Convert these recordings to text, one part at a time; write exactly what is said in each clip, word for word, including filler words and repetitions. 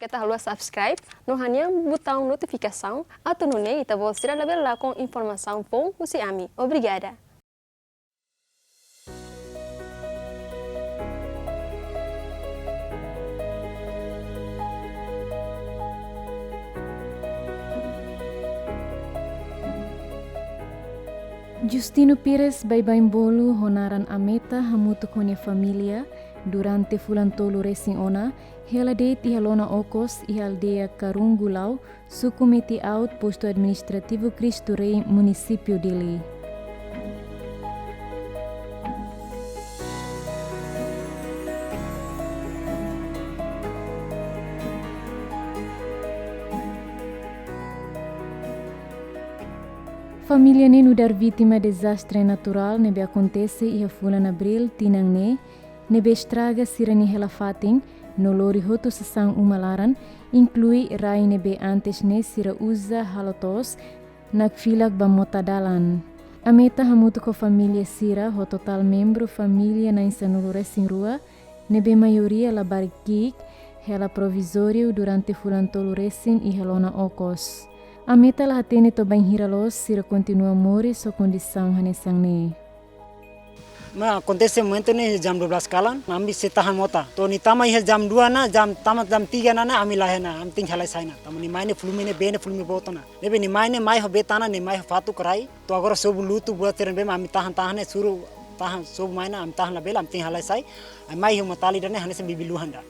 Keta haluha subscribe no hanehan butaun notifikasaun, atu nune'e ita-boot sira labele lakon informasaun foun husi ami. Obrigada. Justino Pires baibain bolu ho naran Ameta hamutuk ho nia família durante fulan tolu resin ona, hela de'it iha lona okos iha aldeia Karungulau, suku Meti-Aut, postu administrativu Cristo Rei, munisípiu Dili. Família ne'e nu'udar vítima dezastre naturál ne'ebé akontese iha fulan Abríl tinan ne'e, ne'ebé estraga sira-nia hela-fatin, no lori hotu sasán uma laran, inklui rai ne'ebé antes ne'e sira uza halo to'os, nakfilak ba mota dalan. Ameta hamutuk ho família sira ho totál membru família na'in sanulu resin rua, ne'ebé maioria labarik ki'ik, hela provizóriu durante fulan tolu resin iha lona okos. Ameta la hatene to'o bainhira loos sira kontinua moris ho kondisaun hanesan ne'e. Mak akontese momentu ne'e jam dua belas kalan, ami sei tahan mota. To'o nia tama iha jam dua ona, jam tama jam tiga ona, ami laiha ona, ami tenke halai sai ona. Tanba nia mai ne'e fulu mai ne'e, bee ne'e fulu mai boot ona. Ne'ebé nia mai ne'e mai ho bee tan ona, nia mai ho fatuk rai. To'o agora sobu lutu buat sira ne'ebé mak ami tahan-tahan ne'e, suru tahan sobu mai ona, ami tahan labele, ami tenke halai sai. Ami mai iha uma tali ida-ne'e hanesan bibi luhan ida.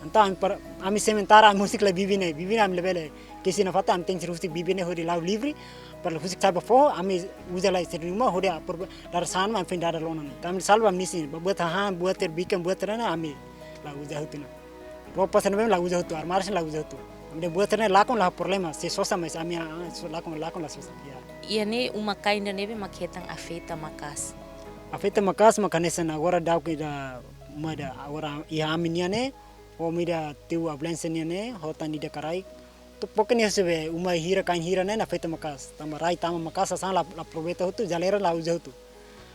Entaun ami para, ami sementara ami husik lai bibi ne'e, bibi ne'e ami labele kesi nafatin, ami tenke husik bibi ne'e hodi la'o livre, para husik sai ba foho, ami uza lai sira-nia uma, hodi apor dada saan mak ami foin dada lona ne'e. Entaun ami salva ami-nia isin, ba buat hahán, buat sira bikan, buat sira ne'e ami la uza hotu ona. Roupa sira ne'ebé la uza hotu, armáriu sira la uza hotu. Ami-nia buat sira ne'e lakon la problema, sei sosa mais ami, ah, so lakon, lakon la sosa. Ya. Iha ne'e uma-kain ida ne'ebé mak hetan afeta maka'as. Afeta maka'as mak hanesan agora daudauk ida, uma ida agora iha ami nian ne'e, ho ida tiu ambulánsia nian ne'e, ho tan ida karai. To'o pokoknya sebe uma hira kain hira ne'e afeta maka'as. Tanba rai tama maka'as, sasán la, la aproveita hotu, jaleira la uza hotu.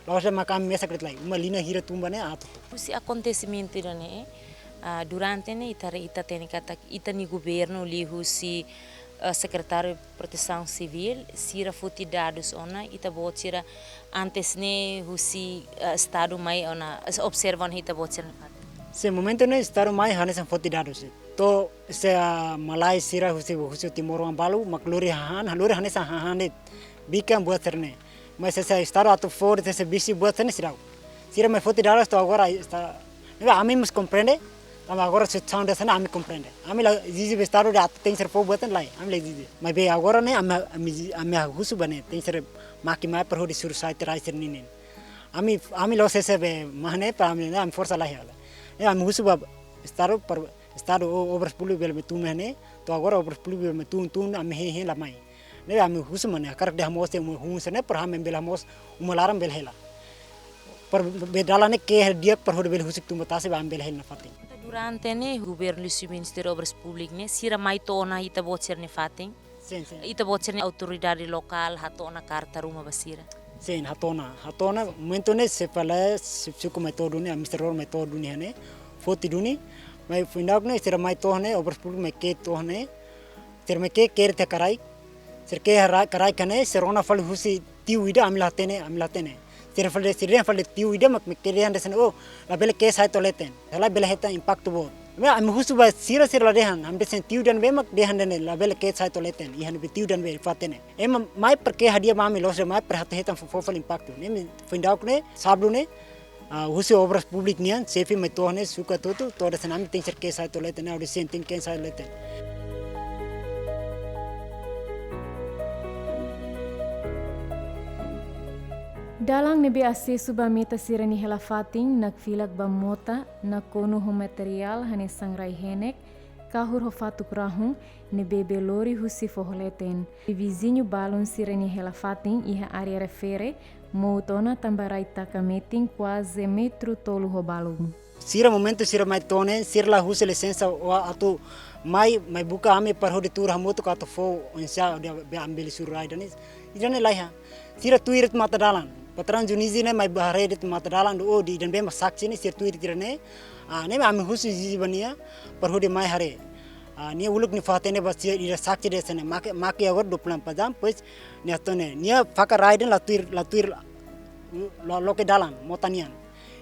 La'ós de'it mak ami mesak de'it lai, uma liña hira tun ba ne'e atu hotu. Husi akontesimentu ida-ne'e, ah, durante ne'e ita haree, ita hatene katak ita-nia governu liuhusi, ah, Sekretáriu Protesaun Sivíl, sira foti dadus ona, ita-boot sira antes ne'e husi, ah, Estadu mai ona, observa ona ita-boot sira-nia fatin. Sin, momentu ne'e Estadu mai hanesan foti dadus. To'o se, ah, malae sira husi, husi Timoroan balu, mak lori hahán, lori hanesan hahán de'it. Bikan buat sira ne'e. Mais se, se Estadu atu fó, se, se bisi buat sira ne'e seidauk. Sira mai foti dadus to'o agora, esta, ne'ebé ami mós komprende, tanba agora situasaun hanesan ne'e ami komprende. Ami la ezije ba Estadu dehan atu tenke ser fó buat ne'e, lae, ami la ezije. Maibé agora ne'e, ami, ami, ami husu ba ne'e, tenke ser mak mai para hodi suru sai tiha rai sira-nian. Ami, ami la'ós ezije ba mak ne'e, para ami, ne'e, ami forsa laiha. Ne'e ami husu ba Estadu, para Estadu ou Obras Públikas bele mai tun mai ne'e, to'o agora Obras Públikas bele mai tun, tun, ami hein, hein la mai. Ne'ebé ami husu mak ne'e, hakarak dehan mós uma hun sira ne'e, para ami bele hamoos, uma laran bele hela. Para bee dalan ne'e ke'e di'ak para hodi bele husik tun ba tasi ba ami bele hela nafatin. Durante ne'e, governu liuhusi Ministériu Obras Públikas ne'e, sira mai to'o ona ita-boot sira-nia fatin. Sin, sin. Ita-boot sira-nia autoridade lokál hato'o ona karta ruma ba sira. Sin, hato'o ona, hato'o ona, momentu ne'e se fala, se suku mai to'o duni, Mister Ror mai to'o duni iha ne'e, foti duni, mai foin daudauk ne'e, sira mai to'o ne'e, Obras Públikas mai ke'e to'o ne'e, sira mai ke'e, ke'e tiha karai, sira ke'e hara-, karai iha ne'e, sira rona fali husi tiu ida, ami la hatene, ami la hatene. Sira fali, sira dehan fali tiu ida mak, mak ke'e dehan de'it hanesan, oh, labele ke'e sai to'o leten. Hela bele hetan impaktu boot. Ami, ami husu ba sira, sira la dehan, ami dehan tiu ida ne'ebé mak dehan de'it labele ke'e sai to'o leten. Iha ne'ebé tiu ida ne'ebé fatin ne'e. Ema mai para ke'e hadi'a ba ami, la'ós de'it mai para atu hetan fó, fó fali impaktu. Ne'e foin daudauk ne'e, sábadu ne'e, ah, husi Obras Públikas nian, xefe mai to'o ne'e, sukat hotu, to'o dehan ami tenke ser ke'e sai to'o leten, ne'e, hodi sente tenke ke'e sai leten. Dalan ne'ebé asesu ba Ameta sira-nia hela-fatin, nakfilak ba mota, nakonu ho materiál hanesan rai-henek, kahur ho fatuk rahun, ne'ebé bee lori husi foho leten. Viziñu balun sira-nia hela-fatin iha área refere, mout ona tanba rai taka metin kuaze metru tolu ho balun. Sira momentu sira mai to'o ne'e, sira la husu lisensa atu mai, mai buka ami para hodi tuur hamutuk atu fó oinsá hodi ami bele suru rai ida-ne'e. Ida-ne'e laiha. Sira tuir de'it mata dalan. Patraun Dionísio ne'e mai haree de'it mata dalan, oh, ida ne'ebé mak saksi ne'e, sira tuir de'it ida-ne'e. Ah, ne'e ami husu ezije ba nia, para hodi mai haree. Ah, nia uluk nia fó hatene ba sira ida saksi de'it hanesan ne'e, mak, mak agora dua puluh empat jam, pois nia hatene, nia fakar rai de'it la tuir, la tuir, la loke dalan, mota nian.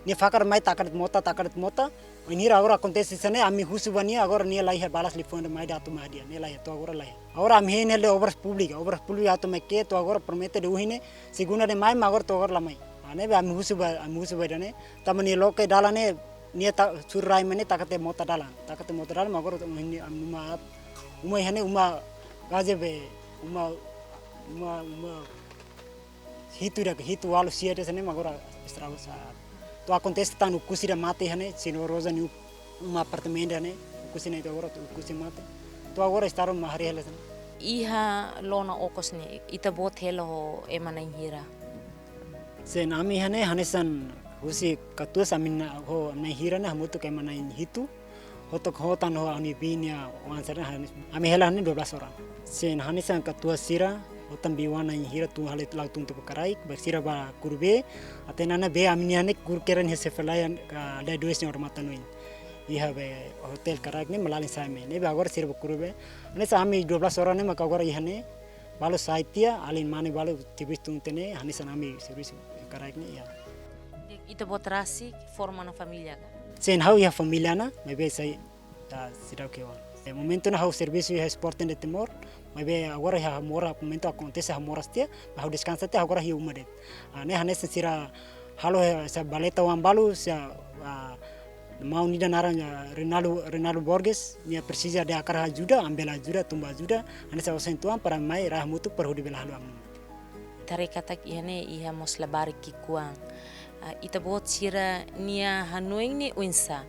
Nia fakar mai taka de'it mota, taka de'it mota. Bainhira agora akontese hanesan ne'e, ami husu ba nia, agora nia la iha balas telefone mai atu mai hadi'a, nia la iha, to'o agora la iha. Agora ami hein hela Obras Públikas, Obras Públikas atu mai ke'e, to'o agora promete de'it ohin ne'e, segunda de'it mai, mas agora to'o agora la mai. Ah, ne'ebé ami husu ba, ami husu ba ida-ne'e, tanba nia loke dalan ne'e, nia ta, suru rai mai ne'e taka tiha mota dalan, taka tiha mota dalan, mas agora to'o ohin ne'e, ami uma, uma iha ne'e, uma gaje be, uma, uma, uma hitu ida, hitu ualu sia de'it hanesan ne'e, mas agora estraga sa'e. To'o akontese tan Oekusi ida mate hanesan ne'e, Señora Rosa nia uma apartamentu hanesan ne'e, Oekusi ne'e to'o agora, Oekusi mate. To'o agora estadu mak haree hela hanesan ne'e. Iha loron okos ne'e, ita-boot hela ho ema na'in hira? Sin, ami hanesan, hanesan husi katuas ami na'in, ho na'in hira ne'e hamutuk ema na'in hitu. Hotu-hotu tan ho ami biin nia oan sira hanesan, ami hela hanesan dua belas orang. Sin, hanesan katuas sira, ho tan biin-oan na'in hira tun halo la'o tun to'o ba karaik, ba sira ba kuru bee, até nana bee ami-nia ne'e kuru keran iha Sevelaya, ah, ada dua senhor mata noin. Iha be hotel karaik ne'e mak lalin sa'e mai. Ne'ebé agora sira ba kuru bee. Hanesan ami dua belas orang ne'e maka agora iha ne'e, balu sai tiha, alin mane balu servisu tun tiha ne'e, hanesan ami servisu karaik ne'e, ya. Ita-boot rasik forma ona família ka? Sin, ha'u iha família ona, maibé sai, ah, seidauk iha oan. Eh, momentu ne'e ha'u servisu iha Sporting de Timor, maibé agora iha Hamoras, momentu akontese Hamoras tiha, ha'u deskansa tiha, agora iha uma de'it. Ah, ne'e hanesan sira halo, eh, sá, baleta oan balu, sá, ah, maun ida naran, ah, Reinaldo, Reinaldo Borges, nia presiza dehan hakarak ajuda, ami bele ajuda, tun ba ajuda, hanesan osan uitoan para mai rai hamutuk para hodi bele halo ami. Ita haree katak iha ne'e iha mós labarik ki'ikoan. Ah, ita-boot sira-nia hanoin ne'e oinsá?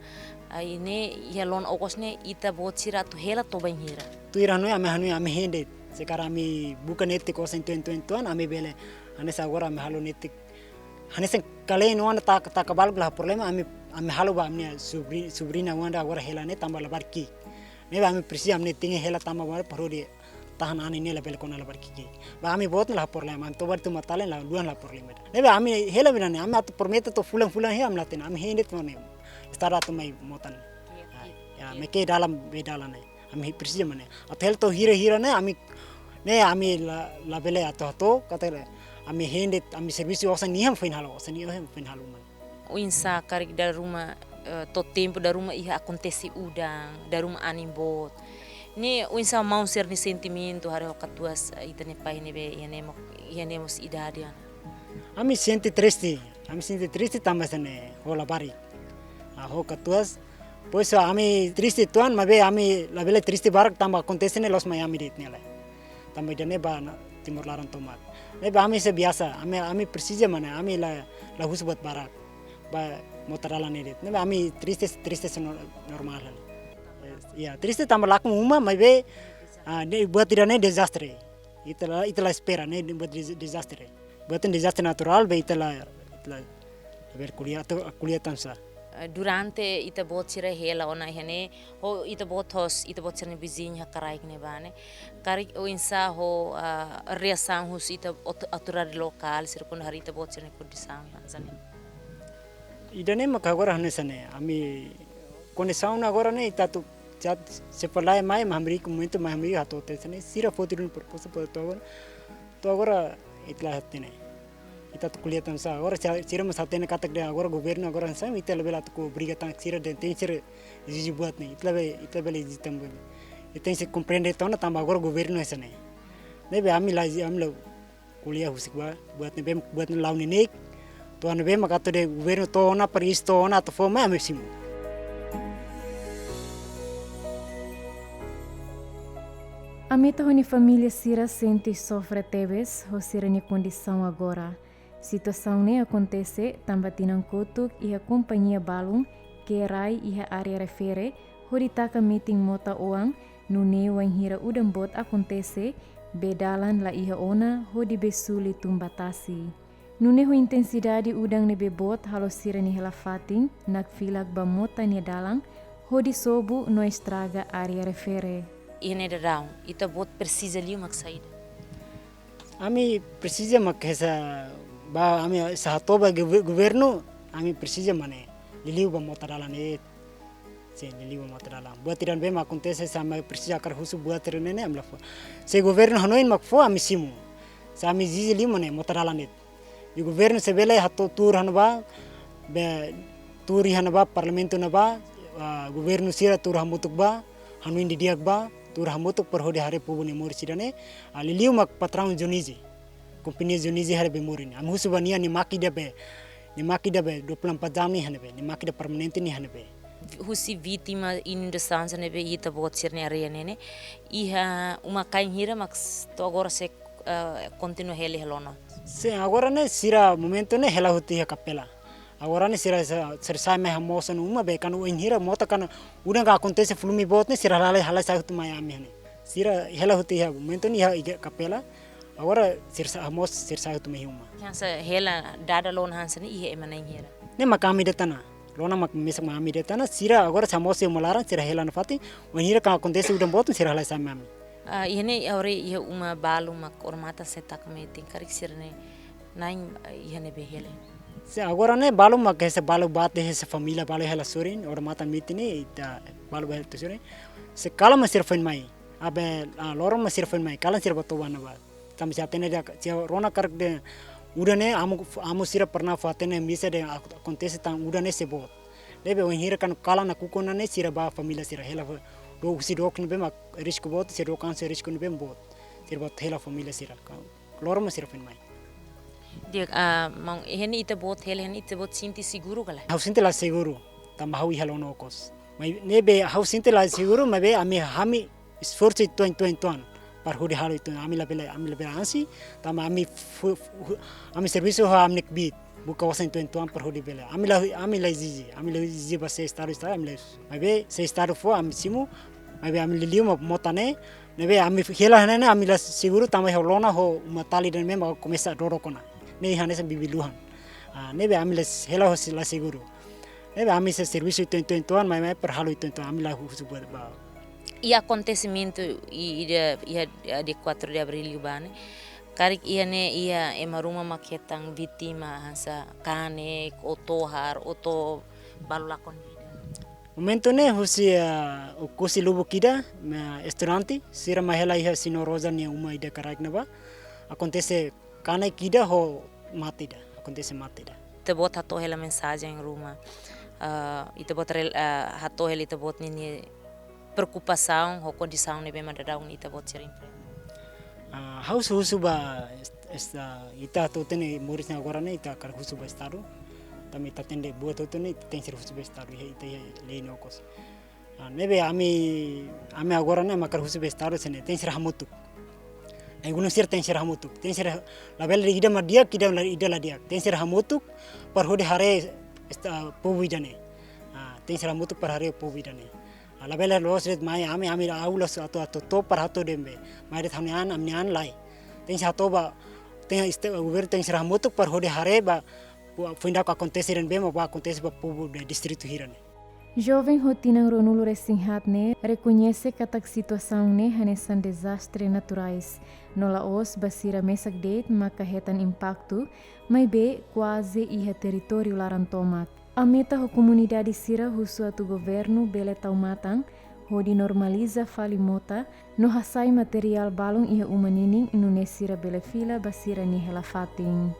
Ah, iha ne'e iha loron okos ne'e ita-boot sira atu hela to'o bainhira? Tuir hanoin, ami hanoin, ami hein de'it. Se karik ami buka netik osan uitoan, uitoan, uitoan, ami bele. Hanesan agora ami halo netik. Hanesan kalen ona tak, tak kabaluk la problema, ami, ami halo ba ami-nia sobri-, sobriña oan ida agora hela ne'e tanba labarik ki'ik. Ne'ebé ami presiza ami-nia tenke hela tanba ba para hodi tahan an ne'e labele kona labarik ki'ik. Ba ami-boot la problema, ami toba tun ba talen la luan la problema. Ne'ebé ami hela bina ne'e, ami atu promete to'o fulan-fulan iha ami la hatene, ami hein de'it mane. Estadu atu mai mota ne'e. Iya, ah, iya, ya, iya. Mai ke'e dalan bee dalan ne'e. Ami presiza mane. Atu hela to'o hira-hira ne'e, ami, ne'e ami la, labele atu hato'o, katak ami hein de'it, ami servisu osan nia foin halo, osan nia foin halo mane. Oinsá karik dala ruma, eh, to'o tempu dala ruma iha akontese udan, dala ruma anin boot. Ne'e oinsá maun sira-nia sentimentu haree ho katuas, eh, ita-nia pai ne'ebé iha ne'e mós, iha ne'e mós idade ona? Ami sente triste, ami sente triste tanba hanesan ne'e, ho labarik. Ah, ho katuas. Pois ami triste uitoan, maibé ami labele triste barak tanba akontese ne'e la'ós mai ami de'it ne'e lae. Tanba ida-ne'e ba Timor laran tomak. Ne'ebé ami sei biasa, ami, ami presiza mane, ami la, la husu buat barak. Ba mota dalan ne'e de'it. Ne'ebé ami triste, triste se no-, normál hela. Ya, triste tanba lakon uma, maibé, ah, ne'e buat ida-ne'e dezastre. Ita la, ita la espera, ne'e buat dez-, dezastre. Buat dezastre naturál, be ita la, ita la, la bele ko'alia, atu ko'alia tansá. Eh, durante ita-boot sira hela ona iha ne'e, ho ita-boot hosi, ita-boot sira-nia viziñu iha karaik ne'ebá ne'e. Karik oinsá ho, ah, reasaun husi ita aut-, autoridade lokál, sira kuandu haree ita-boot sira-nia kondisaun hanesan ne'e? Ida-ne'e maka agora hanesan ne'e, ami kondisaun agora ne'e ita atu chat Sevelaya mai, mak hamriik momentu, mak hamriik hato'o tiha hanesan ne'e, sira foti duni proposta para to'o agora. To'o agora ita la hatene. Ita atu ko'alia tansá, agora sira, sira mós hatene katak dehan agora governu agora hanesan, ita labele atu ko'alia obriga tan sira dehan tenke sira ezije buat ne'e, ita labele, ita labele ezije tan buat ne'e. Ita tenke komprende tan tanba agora governu hanesan ne'e. Ne'ebé ami la, ami la ko'alia husik ba, buat ne'ebé, buat ne'e la'o neineik. To'o ne'ebé maka atu dehan governu to'o ona, país to'o ona, atu fó mai ami simu. Amita ho nia família sira sente sofre tebes ho sira-nia kondisaun agora. Situasaun ne'e akontese tanba tinan kotuk iha kompañia balun ke'e rai iha área refere hodi taka metin mota oan, nune'e wainhira udan boot akontese, bee dalan la iha ona hodi bee suli tun ba tasi. Nune'e ho intensidade udan ne'ebé boot halo sira-nia hela fatin nakfilak ba mota nia dalan, hodi sobu no estraga área refere. Iha ne'e daudaun, ita-boot presiza liu mak saida? Ami presiza mak hanesan ba ami hanesan hato'o ba gover-, governu, ami presiza mane liuliu ba mota dalan ne'e. Sin, liuliu mota dalan. Buat ida ne'ebé mak akontese, se ami presiza hakarak husu buat ida ne'e ne'e, ami la fó. Se governu hanoin mak fó, ami simu. Se ami ezije liu mak ne'e mota dalan de'it. I governu se bele hato'o tuur iha ne'ebá, be tuur iha ne'ebá, parlamentu ne'ebá, ah, governu sira tuur hamutuk bá, hanoin didi'ak bá, tuur hamutuk para hodi haree povu nia moris ida-ne'e, ah, liuliu mak patraun Dionísio. Kompañia Dionísio haree bee moris ne'e. Ami husu ba nia, nia mak ida be, nia mak ida be dua puluh empat jam ne'e iha ne'ebé, nia mak ida permanente ne'e iha ne'ebé. Husi vítima inundasaun sira ne'ebé iha ita-boot sira-nia área ne'e ne'e, iha uma-kain hira mak s-, to'o agora sei, eh, kontinua hela iha lona? Sin, agora ne'e sira momentu ne'e hela hotu iha Kapela. Agora ne'e sira sa-, sira sa'e mai hamoos ona uma be kuandu oin hira mota kuandu udan ka akontese volume boot ne'e sira halai, halai sa'e hotu mai ami iha ne'e. Sira hela hotu iha momentu ne'e iha, iha Kapela. Agora sira sa'e hamoos, sira sa'e hotu mai uma. Hanesan hela dada lona hanesan ne'e iha ema na'in hira? Ne'e mak ami de'it ona. Lona mak mesak mak ami de'it ona. Sira agora sa'e hamoos iha uma laran, sira hela nafatin. Oin hira kuandu akontese udan boot sira halai sa'e mai ami. Ah, iha ne'e agora iha uma balu mak odamatan sei taka metin, karik sira-nia na'in, ah, iha ne'ebé hela? Sin, agora ne'e balu mak hanesan balu bá tiha hanesan família balu hela sorin, odamatan metin ne'e ita balu bá tiha sorin. Se kalan mak sira foin mai. Aban, ah, loron mak sira foin mai, kalan sira bá toba ona bá. Tanba sira hatene de'it, sira rona karik de'it udan ne'e, amu, amu sira pernah fó hatene misa de'it ak-, akontese tan udan ne'e sei boot. Ne'ebé oin hira kuandu kalan nakukun ona ne'e sira bá família sira hela fó. Dook husi dook ne'ebé mak risku boot, sira dook an sei risku ne'ebé boot. Sira bá hela família sira. Ka-, loron mak sira foin mai. Di'ak, ah, maun, iha ne'e ita-boot hela, iha ne'e ita-boot sente seguru ka lae? Ha'u sente la seguru, tanba ha'u iha lona okos. Maibé ne'ebé ha'u sente la seguru, maibé ami, ami esforsu uitoan, uitoan, uitoan para hodi halo uitoan, ami labele, ami labele ansi, tanba ami fu-, fu-, ami servisu ho ami-nia kbiit, buka osan uitoan, uitoan para hodi bele. Ami la, ami la ezije, ami la ezije ba se estadu, estadu, ami la, maibé se estadu fó, ami simu, maibé ami liuliu mak mota ne'e, ne'ebé ami hela iha ne'e ne'e, ami la seguru tanba iha lona ho uma-tali ida ne'ebé mak komesa dodok ona. Ne'e hanesan bibi luhan. Ah, ne'ebé ami la s-, hela ho si la seguru. Ne'ebé ami sei servisu uitoan, uitoan, uitoan, mai, mai para halo uitoan, uitoan, ami la husu buat ba. Iha akontesimentu i-, ida, iha, iha dia quatro de abril liubá ne'e. Karik iha ne'e iha ema ruma mak hetan vítima hanesan kanek, ou to'o har, ou to'o balu lakon vida? Momentu ne'e husi, ah, Oekusi lubuk ida, ema estudante, sira mai hela iha Senhor Rosa nia uma ida kraik ne'ebá. Akontese kanek ida ho mate ida, akontese mate ida. Ita-boot hato'o hela mensajen ruma. Ah, ita-boot rel-, ah, hato'o hela ita-boot ninia preokupasaun ho kondisaun ne'ebé mak daudaun ita-boot sira enfrenta. Ah, ha'u husu, husu ba est-, est-, ah, ita atu hatene moris ne'e agora ne'e ita hakarak husu ba estadu. Tanba ita hatene buat hotu ne'e ita tenke husu ba estadu, iha ita iha lei nia okos. Ah, ne'ebé ami, ami agora ne'e mak hakarak husu ba estadu hanesan ne'e, tenke hamutuk. Ai guna sira tenke hamutuk. Tenke labele ida mak di'ak, ida la, ida la di'ak. Tenke hamutuk para hodi haree esta-, povu ida-ne'e. Ah, tenke hamutuk para haree povu ida-ne'e. Ah, labele loos de'it mai ami, ami aula atu, atu to'o para hato'o de'it be. Mai de'it ha'u-nia an, ami-nia an lae. Tenke hato'o ba, tenke esta-, governu tenke hamutuk para hodi haree ba, pu-, foin daudauk akontese de'it be, mak bá akontese ba povu de distritu hira-ne'e. Joven ho tinan ruanulu-resin-haat ne'e rekoñese katak situasaun ne'e hanesan dezastre naturais. No la'ós ba sira mesak de'it maka hetan impaktu, maibé kuaze iha territóriu laran tomak. Ameta ho komunidade sira husu atu governu bele tau matan, hodi normaliza fali mota, no hasai materiál balun iha uma ninin, nune'e sira bele fila ba sira-nia hela-fatin.